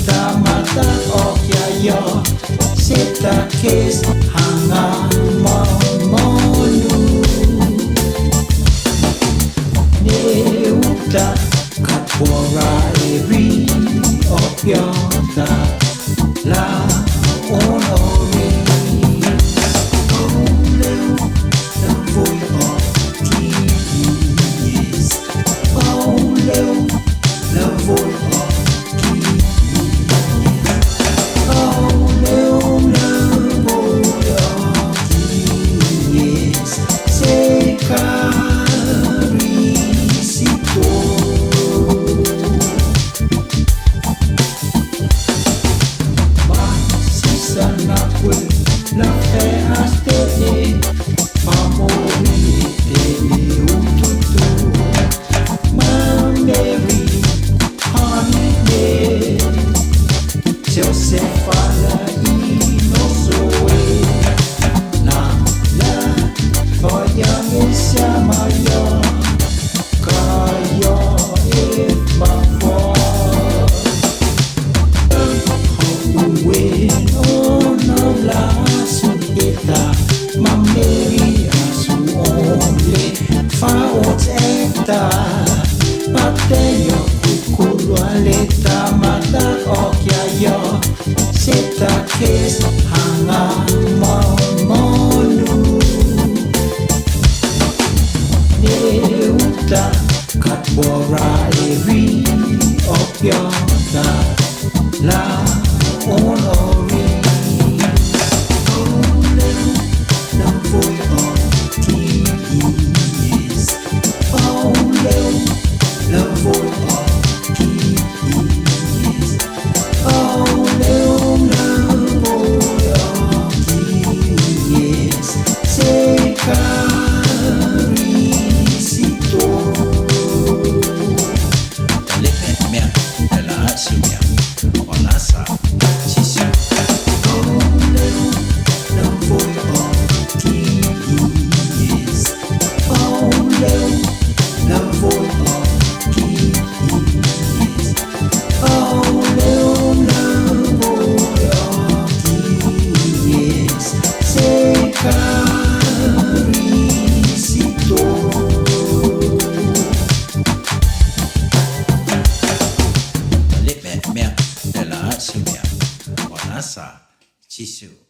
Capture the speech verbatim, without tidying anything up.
Tamata o kia yo, seta kes hanga mamonu. Ne uta kapora eri o piota la onori. Oleu la voi o ki yes. Oleu la voi o ki yes. Oleu la voi o ki yes. Se karisito. Masisa na kue la fe aste e, amori e te e ututu. Ma Mary, honey, e Josefa la inoso e, la la, voyame siama yo. Kaia e mafo. Ho ueno no la sugeta, ma Mary a su ole fa o eta. Pateo kukulua leta mata o kia yo. Seta kes hanga mamonu. Ne uta kapora eri o piota la onori. Oleu la voi o ki yes. Oleu la voi o ki yes. Oleu la voi o ki yes. Se karisito. Leme mea, la sumia. Olasa, Jisu. Oleu la voi o ki yes. Oleu la voi o ki yes. Oleu la voi o ki yes. Se karisito. Leme mea, la sumia. Olasa, Jisu.